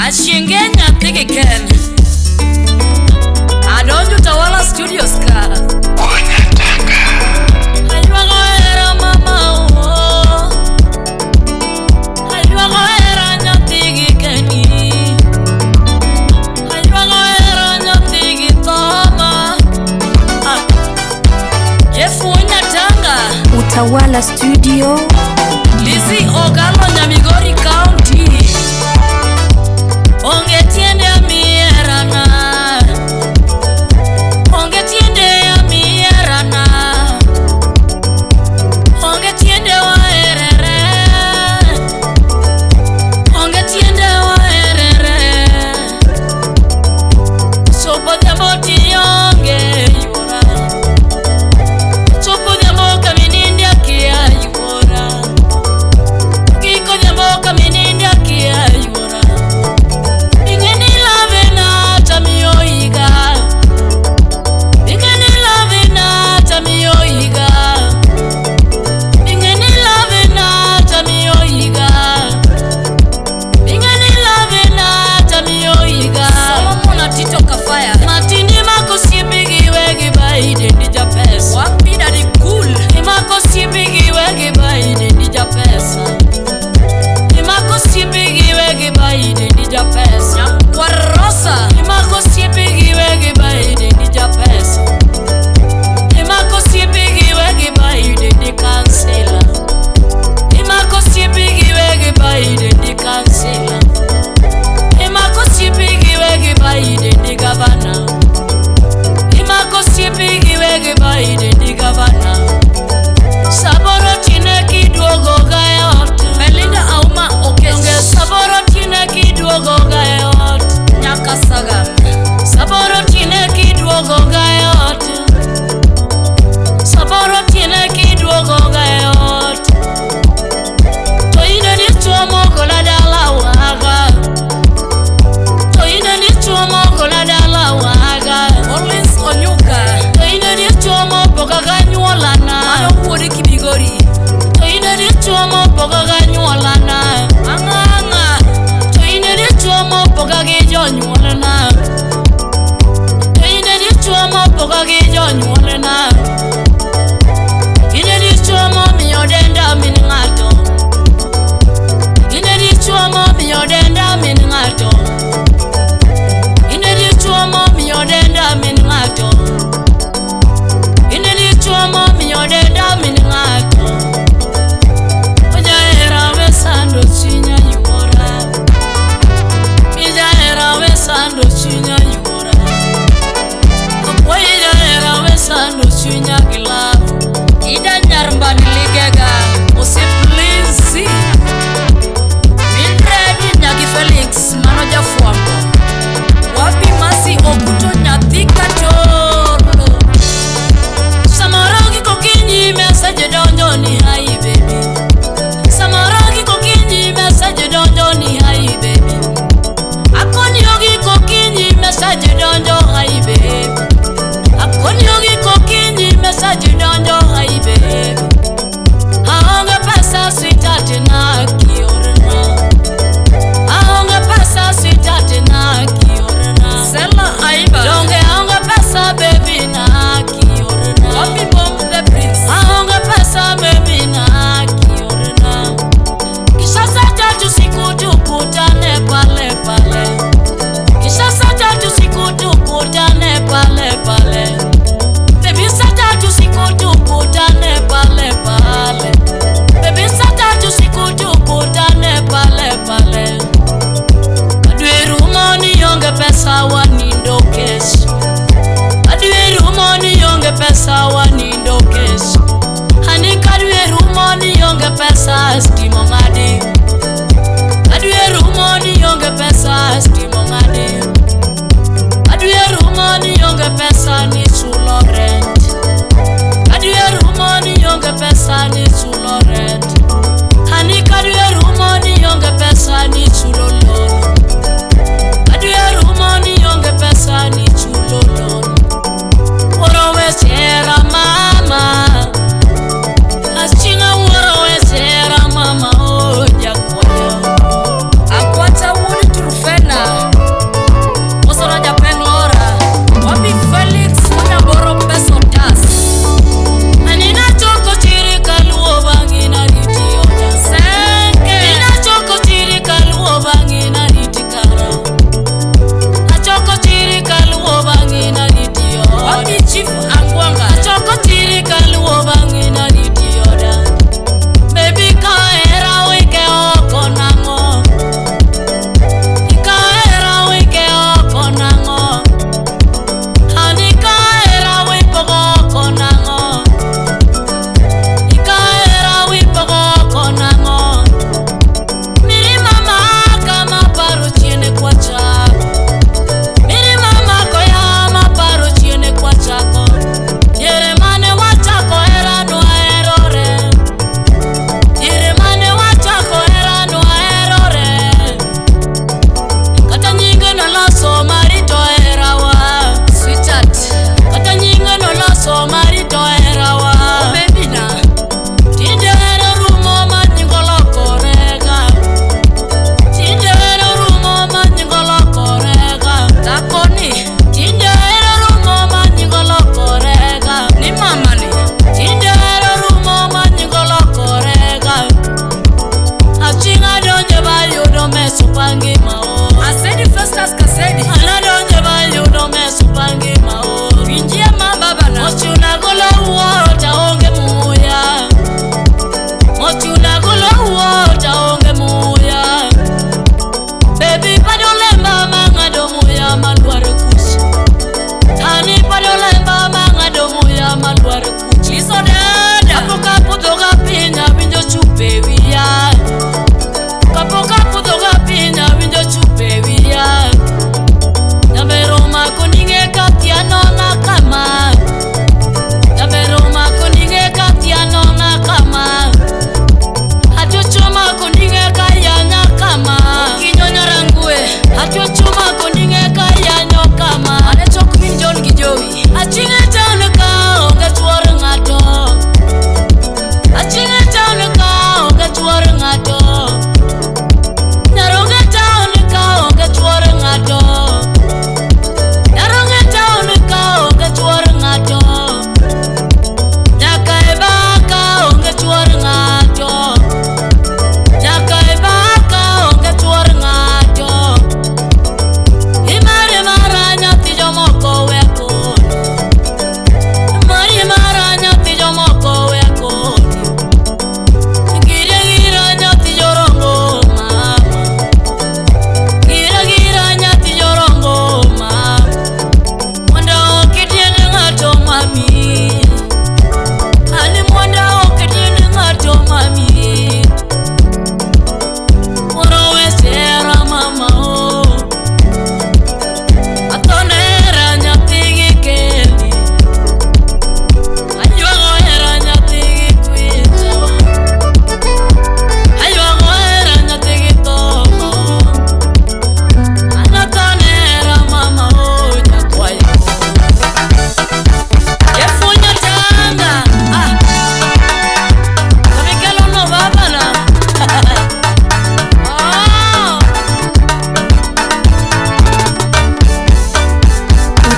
Ashienge nyathi gi Ken. Adonjo Utawala Studios ka. Aywago hera mama oh. Aywago hera nyathi gi Keni. Aywago hera nyathi gi Thoma. Ah. Jeff Nyatanga. Utawala Studio. Lizzy Ogalo Nyamigori County. Onge tiende mierana. Onge tiende mierana. Onge tiende waerere. Onge tiende waerere. Sopo dhiambo tionge yuora. Sopo dhiambo kaminindi akia yuora. Kiko dhiambo kaminindi akia yuora. Ingeni love na tamiyo iga. Ingeni love na tamiyo iga. Ingeni love na tamiyo iga. Ingeni love na tamiyo iga. Solomon Atito Kafaya. Matini mako sipigi wegi baide ndija pesa. Wapi daddy cool. Imako sipigi wegi baide ndija pesa. Imako sipigi wegi baide ndija pesa. Kwarosa. Imako sipigi wegi baide ndija pesa. Imako sipigi wegi baide ndi kansela. Imako sipigi wegi baide ndi kansela. Imako sipigi wegi baide ndi gavana. Imako sipigi wegi baide ndi gavana. Saboro tine kiduogo ga e ot. Belinda Auma Okech. Donge saboro tine kiduogo ga e ot. Nyakasaga. Saboro tine kiduogo ga e ot. Saboro tine kiduogo ga e ot. To ine ni tuo mogola dala waga. To ine ni tuo mogola dala waga. Collins Onyuka. To ine ni tuo moboga ga nyuolana. Mano wuode Kibigori. To ine ni tuo moboga ga nyuolana. Ang'ang'a. To ine ni tuo moboga gi jonyuolna. To ine ni tuo moboga gi jonyuolna. Ine ni tuo momiyo denda min ng'ato. Ine ni tuo momiyo denda min ng'ato. Ine ni tuo momiyo denda min ng'ato. Ine ni tuo momiyo denda min ng'ato. Ojahera we sando chunya yuora. Ijahera we sando chunya yuora. Ojahera we sando chunya gilafu. Ida nyarmbani ligega. Osip Lindsay. Mildred Nyagi Felix mano jafwambo. Wapi Masi Okuto nyathi katolo. Samoro gikokinyi message donjo ni hi baby. Samoro gikokinyi message donjo ni hi baby. Akoni gikokinyi message donjo hi baby. Akoni gikokinyi message donjo hi baby. Aonge pesa sweetheart na kiorna. Aonge pesa sweetheart na kiorna. Sela Aiba. Donge aonge pesa baby na kiorna. Wapi Mom the Prince. Aonge pesa baby na kiorna. Kisha saa tatu siku tukutane pale pale. Kisha saa tatu siku tukutane pale pale. Baby saa tatu siku tukutane pale pale. Baby saa tatu siku tukutane pale pale. Adwe rumo ni onge pesa wanindo kesho. Adwe rumo ni onge pesa wanindo kesho. Hani kadwe rumo ni onge pesa stimo ng'adi. Adwe rumo ni onge pesa stimo ng'adi. Adwe rumo ni onge pesa ni chulo rent. Adwe rumo ni onge pesa ni chulo rent. Hani kadwe rumo ni onge pesa ni chulo loan. Adwe rumo ni onge pesa ni chulo loan. Wuoro we sera mama. Achinga wuoro we sera mama.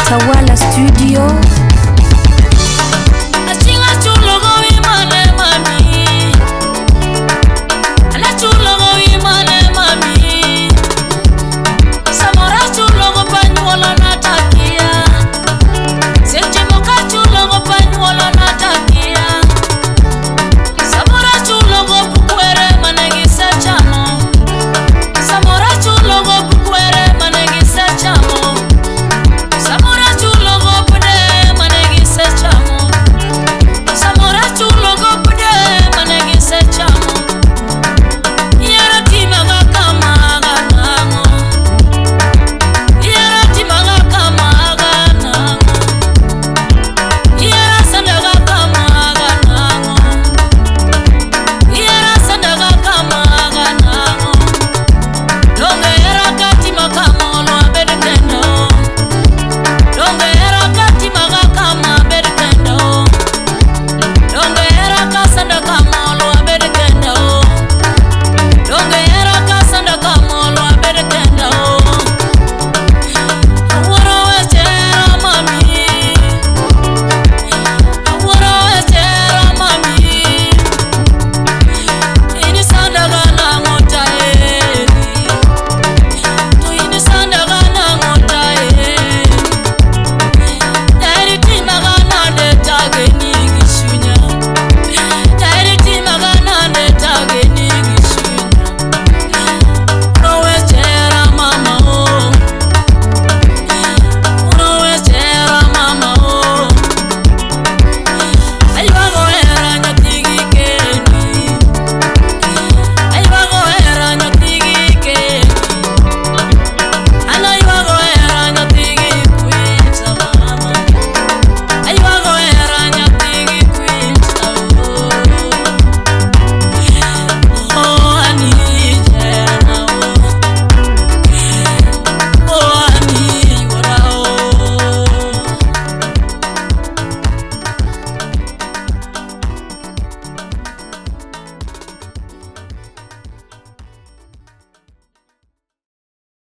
Tawala Studio.